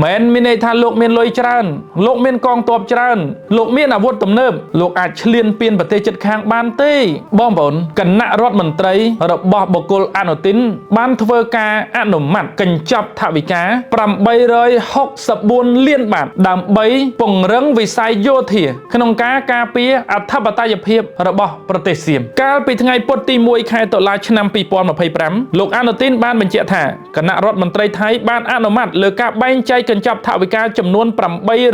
មិនមានន័យថាលោកមានលុយច្រើនលោកមានកងទ័ពច្រើនលោកមានអាវុធទំនើបលោកអាចឈ្លានពានប្រទេសជិតខាងបានទេបងប្អូនគណៈរដ្ឋមន្ត្រីរបស់បុគ្គលអនុទិនបានធ្វើការអនុម័តកញ្ចប់ថវិកា864លានបាតដើម្បីពង្រឹងវិស័យយោធាក្នុងការការពារអធិបតេយ្យភាពរបស់ប្រទេសសៀមកាលពីថ្ងៃពុធទី1ខែតុលាឆ្នាំ2025លោកអនុទិនបានបញ្ជាក់ថាគណៈរដ្ឋមន្ត្រីថៃបានអនុម័តលើការបែងចែកកញ្ចប់ថវិកាចំនួន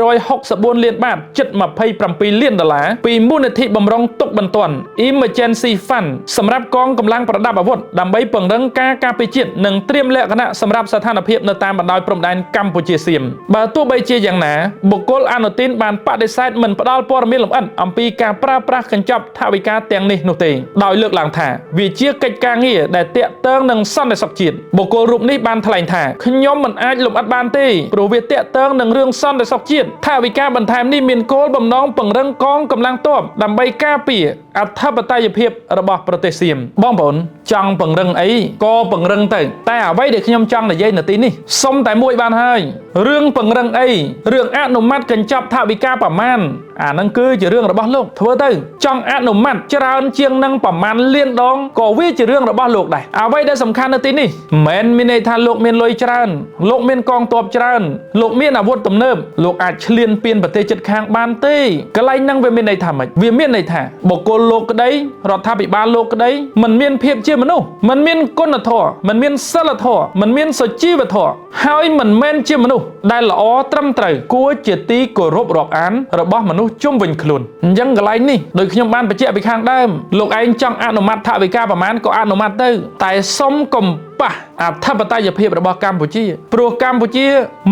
864លានបាតជិត27លានដុល្លារពីមូលនិធិបំរុងទុកបន្ទាន់ Emergency Fund សម្រាប់កងកម្លាំងប្រដាប់អាវុធដើម្បីពង្រឹងការការពារជាតិនិងត្រៀមលក្ខណៈសម្រាប់ស្ថានភាពនៅតាមបណ្ដោយព្រំដែនកម្ពុជាសៀមបើទោះបីជាយ៉ាងណាបុគ្គលអនុទិនបានបដិសេធមិនផ្ដល់ព័ត៌មានលម្អិតអំពីការប្រើប្រាស់កញ្ចប់ថវិកាទាំងនេះនោះទេដោយលើកឡើងថាវាជាកិច្ចការងារដែលទាក់ទងនឹងសន្តិសុខជាតិបុគ្គលរូបនេះបានថ្លែងថាខ្ញុំមិនអាចលម្អិតបានទេព្រោះវាទាក់ទងនឹងរឿងសន្តិសុខជាតិថវិកាបន្ថែមនេះមានគោលបំណងពង្រឹងកងកម្លាំងទ័ពដើម្បីការពារអធិបតេយ្យភាពរបស់ប្រទេសសៀមបងប្អូនចង់ពង្រឹងអីក៏ពង្រឹងទៅតែអ្វីដែលខ្ញុំចង់និយាយនៅទីនេះសុំតែមួយបានហើយរឿងពង្រឹងអីរឿងអនុម័តកញ្ចប់ថវិកាប្រមាណអាហ្នឹងគឺជារឿងរបស់លោកធ្វើទៅចង់អនុម័តច្រើនជាងនឹងប្រមាណលានដងក៏វាជារឿងរបស់លោកដែរអ្វីដែលសំខាន់នៅទីនេះមិនមែនមានន័យថាលោកមានលុយច្រើនលោកមានកងទ័ពច្រើនលោកមានអាវុធទំនើបលោកអាចឈ្លានពានប្រទេសជិតខាងបានទេកន្លែងហ្នឹងវាមានន័យថាម៉េចវាមានន័យថាបុគ្គលលោកក្តីរដ្ឋាភិបាលលោកក្តីមិនមានភាពជាមនុស្សមិនមានគុណធម៌មិនមានសិលធម៌មិនមានសុជីវធម៌ហើយមិនមែនជាមនុស្សដែលល្អត្រឹមត្រូវគួរជាទីគោរពរាប់អានរបស់មនុស្សជុំវិញខ្លួនអញ្ចឹងកន្លែងនេះដោយខ្ញុំបានបញ្ជាក់ពីខាងដើមលោកឯងចង់អនុម័តថវិកាប្រមាណក៏អនុម័តទៅតែសុំកុំប៉ះអធិបតេយ្យភាពរបស់កម្ពុជាព្រោះកម្ពុជា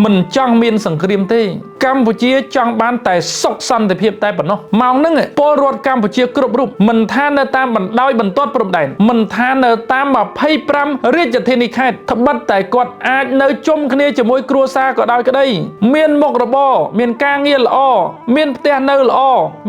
មិនចង់មានសង្គ្រាមទេកម្ពុជាចង់បានតែសុខសន្តិភាពតែប៉ុណ្ណោះម៉ោងហ្នឹងពលរដ្ឋកម្ពុជាគ្រប់រូបមិនថានៅតាមបណ្ដោយបន្ទាត់ព្រំដែនមិនថានៅតាម25រាជធានីខេត្តត្បិតតែគាត់អាចនៅជុំគ្នាជាមួយគ្រួសារក៏ដោយក្តីមានមុខរបរមានការងារល្អមានផ្ទះនៅល្អ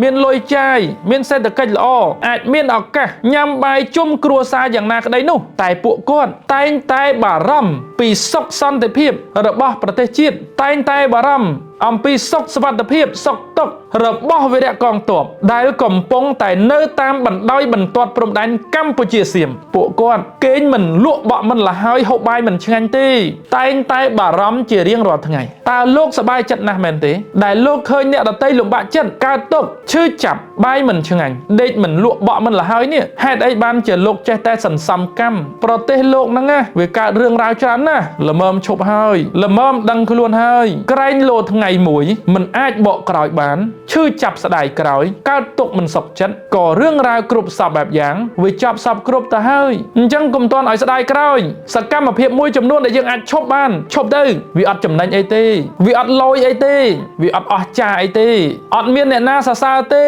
មានលុយចាយមានសេដ្ឋកិច្ចល្អអាចមានឱកាសញ៉ាំបាយជុំគ្រួសារយ៉ាងណាក្តីនោះតែពួកគាត់តែងតែបារម្ភពីសុខសន្តិភាពរបស់ប្រទេសជាតិតែងតែបារម្ភអំពីសុខសុវត្ថិភាពសុខទុក្ខរបស់វីរៈកងទ័ពដែលកំពុងតែនៅតាមបណ្ដោយបន្ទាត់ព្រំដែនកម្ពុជាសៀមពួកគាត់គេងមិនលក់បក់មិនលហើយហូបបាយមិនឆ្ងាញ់ទេតែងតែបារម្ភជារៀងរាល់ថ្ងៃតើលោកសប្បាយចិត្តណាស់មែនទេដែលលោកឃើញអ្នកដទៃលំបាកចិត្តកើតទុក្ខឈឺចាប់បាយមិនឆ្ងាញ់ដេកមិនលក់បក់មិនលហើយនេះហេតុអីបានជាលោកចេះតែសន្សំកម្មប្រទេសលោកហ្នឹងណាវាកើតរឿងរ៉ាវច្រើនណាស់ល្មមឈប់ហើយល្មមដឹងខ្លួនហើយក្រែងលោថ្ងៃមួយមិនអាចបកក្រោយបានឈឺចាប់ស្ដាយក្រោយកើតទុកមិនសុខចិត្តក៏រឿងរ៉ាវគ្រប់សពបែបយ៉ាងវាចប់សពគ្រប់ទៅហើយអញ្ចឹងកុំទាន់ឲ្យស្ដាយក្រោយសកម្មភាពមួយចំនួនដែលយើងអាចឈប់បានឈប់ទៅវាអត់ចំណេញអីទេវាអត់លយអីទេវាអត់អស់ចាអីទេអត់មានអ្នកណាសរសើរទេ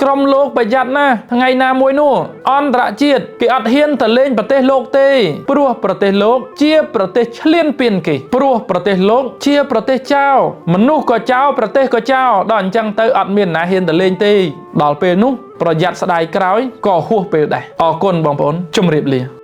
ក្រុមលោកប្រយ័ត្នណាស់ថ្ងៃណាមួយនោះអន្តរជាតិគេអត់ហ៊ានទៅលេងប្រទេសលោកទេព្រោះប្រទេសលោកជាប្រទេសឈ្លានពានគេព្រោះប្រទេសលោកជាប្រទេសចោរមនុស្សក៏ចោរប្រទេសក៏ចោរដល់អញ្ចឹងទៅអត់មានណាហ៊ានទៅលេងទេដល់ពេលនោះប្រយ័ត្នស្ដាយក្រោយក៏ហួសពេលដែរអរគុណបងប្អូនជម្រាបលា។